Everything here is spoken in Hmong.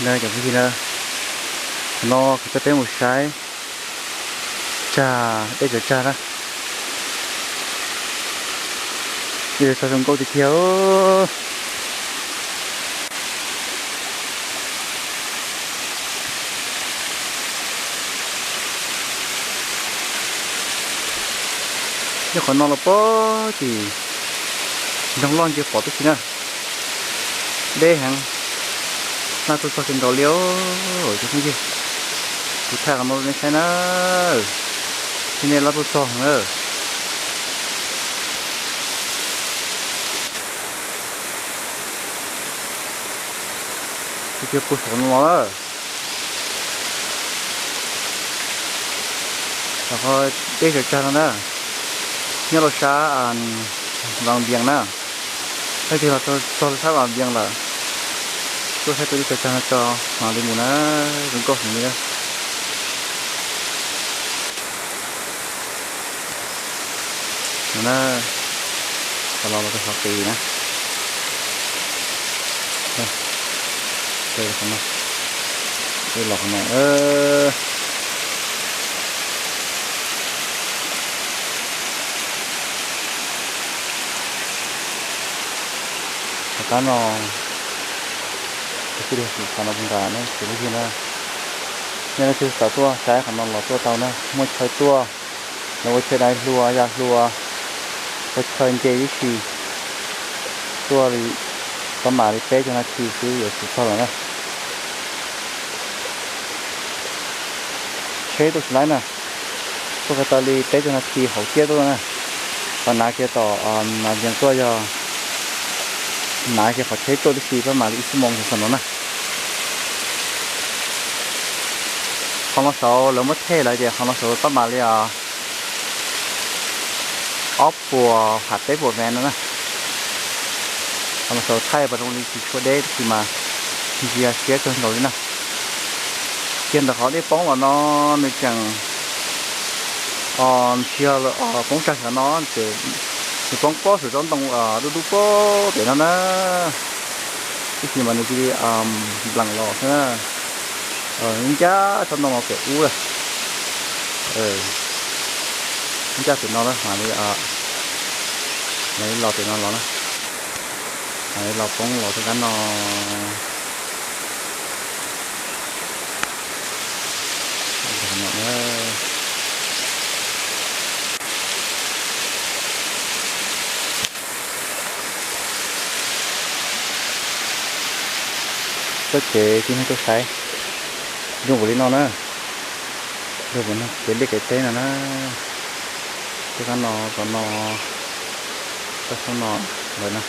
Na cov phooj ywg na, qhov no kuv coj peb mus saib tsag, dej tsaws tsag na. Dej tsaws tsag zoo nkauj tiag tiag. Nyob qhov no los puag tim nroog loj nce pom tib si na. Deb heev, laj tuaj txog kawg nkaus li os cov phooj ywg. Kuv thaij qhov no rau nej saib na, thiab nej laj tuaj txog heev na. Kuv cia pw saum no los na. Qhov dej tsaws tsag no na, nyob rau sab Vaj Vias na. Leej twg los txog rau sab Vaj Vias lawm, tuaj saib tus dej tsaws tsag no tso mam li mus na, zoo nkauj heev li. No na, los los rau qhov qis na. Los qhov no. Tom qab no, kuv cia li xav no nram na, cov phooj ywg na. Nej leej twg xav tuaj saib qhov no los tuaj tau na, muaj chaw tuaj, los ua chaw dai hlua ya hlua, ua chaw nce tib si, tuaj li pab mam li peb caug nas this xwb yuav txog lawm na. Tsheb tuaj tsis laib na, tuaj ko taw li peb caug nas this hauv tiaj tuaj na. Qhov nav kiag tom Vaj Vias tuaj yog nav kiag qhov tsheb tuaj tib si pab mam li ib xuab moos xwb no na. Qhov no saud lawv muab thej lawm ces qhov no saud pab mam li ob puas ham peb puas mev no na. Qhov no saud thaij pas zoo li tsis tshua deb tab sis mas ntsia siab kawg nkaus li na. Kiag ntawm qhov dej poob los no nws tseem tsis yog poob tsag xyov no, nws poob pob saum tsob ntoo dub dub pob pem no na. Tab sis mas nws cia li nplees los xwb na. Ncaj tsob ntoo no pem ub lawm. Ncaj pem no na, mam li los pem no los na. Mam li los poob los rau kab no. Txoj kev tib neeg tuaj saib zoo nkaus li no na. Zoo nkaus no kev liaj kev teb no na. Tuaj kab no, tom no, toj xoob no lawm na.